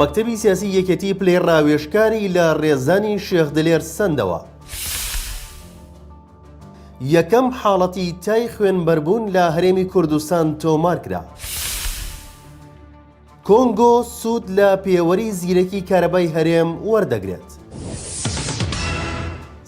مەکتەبی سیاسی یەکێتی پلەی ڕاوێژکاری لە ڕێزانی شێخ دلێر سەندەوە. یەکەم حاڵەتی تای خوێنبەربوون لە هەرێمی کوردستان تۆمارکرا. کۆنگۆ سوود لە پێوەری زیرەکی کارەبای هەرێم وەردەگرێت.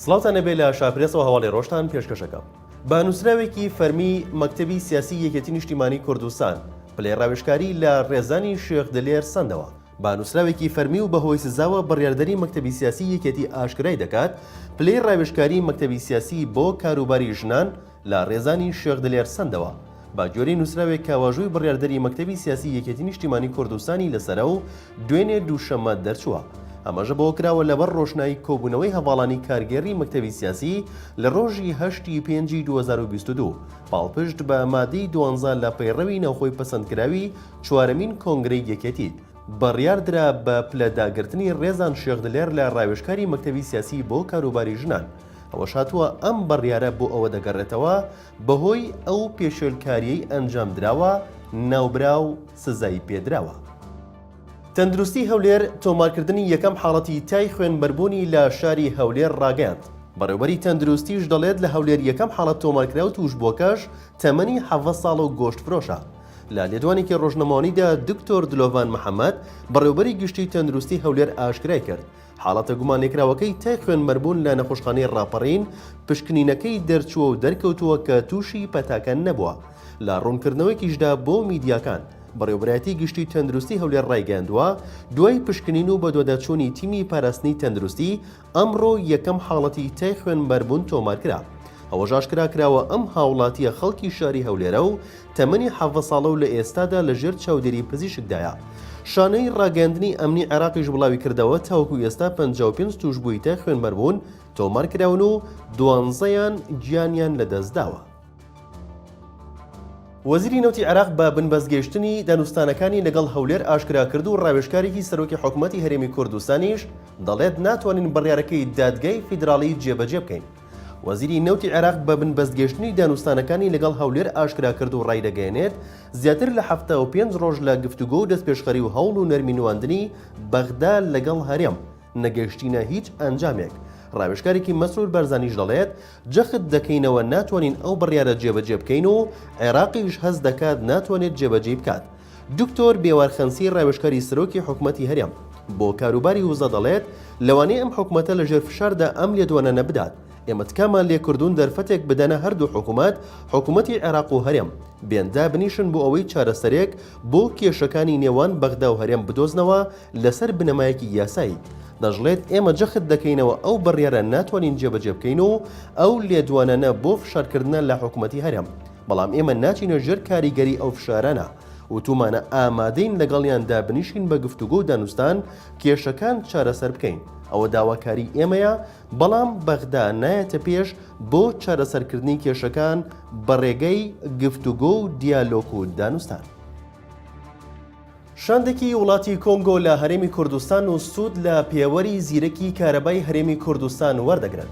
سڵاوتان لێبێ لە شارپرێسەوە هەواڵی ڕۆژتان پێشکەشەکەم. بە نووسراوێکی فەرمی مەکتەبی سیاسی یەکێتی نیشتیمانی کوردستان پلەی ڕاوێژکاری لە ڕێزانی شێخ دلێر سەندەوە. بە نووسراوێکی فەرمی و بەهۆی سزاوە بڕیاردەری مەکتەبی سیاسی یەکێتی ئاشکرای دەکات پلەی ڕاوێژکاری مەکتەبی سیاسی بۆ کاروباری ژنان لە ڕێزانی شێخ دلێر سەندەوە. بە گوێرەی نووسراوێک کە واژۆی بڕیاردەری مەکتەبی سیاسی یەکێتی نیشتیمانی کوردستانی لەسەرە و دوێنێ دووشەممە دەرچووە. ئاماژە بەوە کراوە لەبەر ڕۆشنایی کۆبوونەوەی هەڤاڵانی کارگێڕی مەکتەبی سیاسی لە ڕۆژی هەشت ی پێنجی 2022 پاڵپشت بە مادەی دوانزە لە پەیڕەوی ناوخۆی پەسەندکراوی چوارەمین کۆنگرەی یەکێتی بڕیاردرا بە پلە داگرتنی ڕێزان شێخ دلێر لە ڕاوێژکاری مەکتەبی سیاسی بۆ کاروباری ژنان. ئەوەش هاتووە ئەم بڕیارە بۆ ئەوە دەگەڕێتەوە بەهۆی ئەو پێشێلکارییەی ئەنجامدراوە ناوبراو سزای پێدراوە. تەندروستی هەولێر تۆمارکردنی یەکەم حاڵەتی تای خوێنبەربوونی لە شاری هەولێر ڕاگەیاند. بەڕێوبەری تەندروستیش دەڵێت لە هەولێر یەکەم حاڵەت تۆمارکرا و تووشبووەکەش تەمەنی 17 ساڵە و گۆشتفرۆشە. لە لێدوانێکی ڕۆژنامەوانیدا دکتۆر دلۆڤان محەمەد، بەڕێوبەری گشتی تەندروستی هەولێر ئاشکرای کرد، حاڵەتە گومانلێکراوەکەی تای خوێنبەربوون لە نەخۆشخانەی ڕاپەڕین پشکنینەکەی دەرچووە و دەرکەوتووە کە تووشی پەتاکە نەبووە. لە ڕوونکردنەوەیەکیشدا بۆ میدیاکان، بەڕێوەبەرایەتی گشتی تەندروستی هەولێر ڕایگەیاندووە، دوای پشکنین و بەدواداچوونی تیمی پاراستنی تەندروستی، ئەمڕۆ یەکەم حاڵەتی تای خوێنبەربوون تۆمارکرا. ئەوەش ئاشکرا کراوە ئەم هاوڵاتییە خەڵکی شاری هەولێرە و تەمەنی 17 ساڵە و لە ئێستادا لە ژێر چاودێری پزیشکدایە. شانەی ڕاگەیاندنی ئەمنی عێراقیش بڵاویکردەوە تاوەکو ئێستا 55 تووشبووی تای خوێنبەربوون تۆمارکراون و دوانزەیان گیانیان لەدەستداوە. وەزیری نەوتی عێراق بە بنبەست گەیشتنی دانوستانەکانی لەگەڵ هەولێر ئاشکرا کرد و ڕاوێژکارێکی سەرۆکی حکومەتی هەرێمی کوردستانیش دەڵێت ناتوانین بڕیارەکەی دادگای فیدراڵی جێبەجێ بکەین. وەزیری نەوتی عێراق بە بنبەست گەیشتنی دانوستانەکانی لەگەڵ هەولێر ئاشکرا کرد و ڕایدەگەیەنێت زیاتر لە 75 ڕۆژ لە گفتوگۆ و دەستپێشخەری و هەوڵ و نەرمی نواندنی بەغدا لەگەڵ هەرێم نەگەیشتینە هیچ ئەنجامێک. ڕاوێژکارێکی مەسرور بارزانیش دەڵێت، جەخت دەکەینەوە ناتوانین ئەو بڕیارە جێبەجێ بکەین و عێراقیش هەست دەکات ناتوانێت جێبەجێی بکات. دکتۆر بێوار خەنسی ڕاوێژکاری سەرۆکی حکومەتی هەرێم بۆ کاروباری وزە دەڵێت، لەوانەیە ئەم حکومەتە لەژێر فشاردا ئەم لێدوانانە بدات، ئێمە تکامان لێکردوون دەرفەتێک بدەنە هەردوو حکومەت، حکومەتی عێراق و هەرێم، بێن دابنیشن بۆ ئەوەی چارەسەرێک بۆ کێشەکانی نێوان بەغدا و هەرێم بدۆزنەوە لەسەر بنەمایەکی یاسایی. دەشڵێت، ئێمە جەخت دەکەینەوە ئەو بڕیارە ناتوانین جێبەجێ بکەین و ئەو لێدوانانە بۆ فشارکردنە لە حکومەتی هەرێم، بەڵام ئێمە ناچینە ژێر کاریگەری ئەو فشارانە، وتومانە ئامادەین لەگەڵیان دابنیشین بە گفتوگۆ و دانوستان کێشەکان چارەسەر بکەین، ئەوە داواکاری ئێمەیە، بەڵام بەغدا نایەتە پێش بۆ چارەسەرکردنی کێشەکان بە ڕێگەی گفتوگۆ و دیالۆک و دانوستان. شاندێکی وڵاتی کۆنگۆ لە هەرێمی کوردستان و سوود لە پێوەری زیرەکی کارەبای هەرێمی کوردستان وەردەگرن.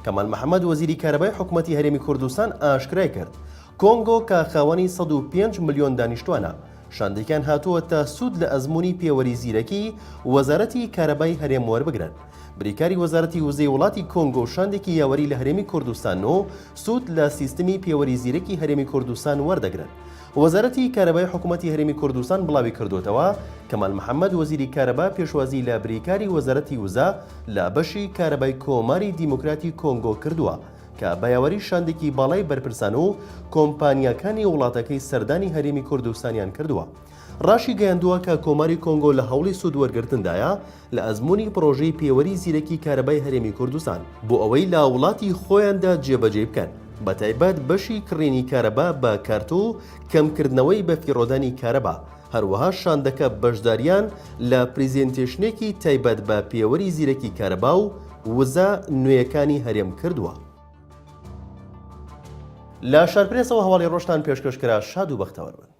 کەمال محەمەد وەزیری کارەبای حکومەتی هەرێمی کوردستان ئاشکرای کرد، کۆنگۆ کە خاوەنی 105 ملیۆن دانیشتوانە، شاندێکیان هاتووە تا سوود لە ئەزموونی پێوەری زیرەکی وەزارەتی کارەبای هەرێم وەربگرن. بریکاری وەزارەتی وزەی وڵاتی کۆنگۆ و شاندێکی یاوەری لە هەرێمی کوردستان و سوود لە سیستمی پێوەری زیرەکی هەرێمی کوردستان وەردەگرن. وەزارەتی کارەبای حکومەتی هەرێمی کوردستان بڵاویکردووەتەوە، کەمال محەمەد وەزیری کارەبا پێشوازی لە بریکاری وەزارەتی وزە لە بەشی کارەبای کۆماری دیموکراتی کۆنگۆ کردووە کە بە یاوەری شاندێکی باڵای بەرپرسان و کۆمپانیاکانی وڵاتەکەی سەردانی هەرێمی کوردستانیان کردووە. ڕاشیگەیاندووە کە کۆماری کۆنگۆ لە هەوڵی سوود وەرگرتندایە لە ئەزموونی پڕۆژەی پێوەری زیرەکی کارەبای هەرێمی کوردستان بۆ ئەوەی لە وڵاتی خۆیاندا جێبەجێی بکەن بەتایبەت بەشی کڕینی کارەبا بە کارت و کەمکردنەوەی بەفیڕۆدانی کارەبا، هەروەها شاندەکە بەشداریان لە پریزێنتێشنێکی تایبەت بە پێوەری زیرەکی کارەبا و وزە نوێیەکانی هەرێم کردووە. لە شارپرێسەوە هەواڵی ڕۆژتان پێشکەش کرا شاد و بەختەوەر بن.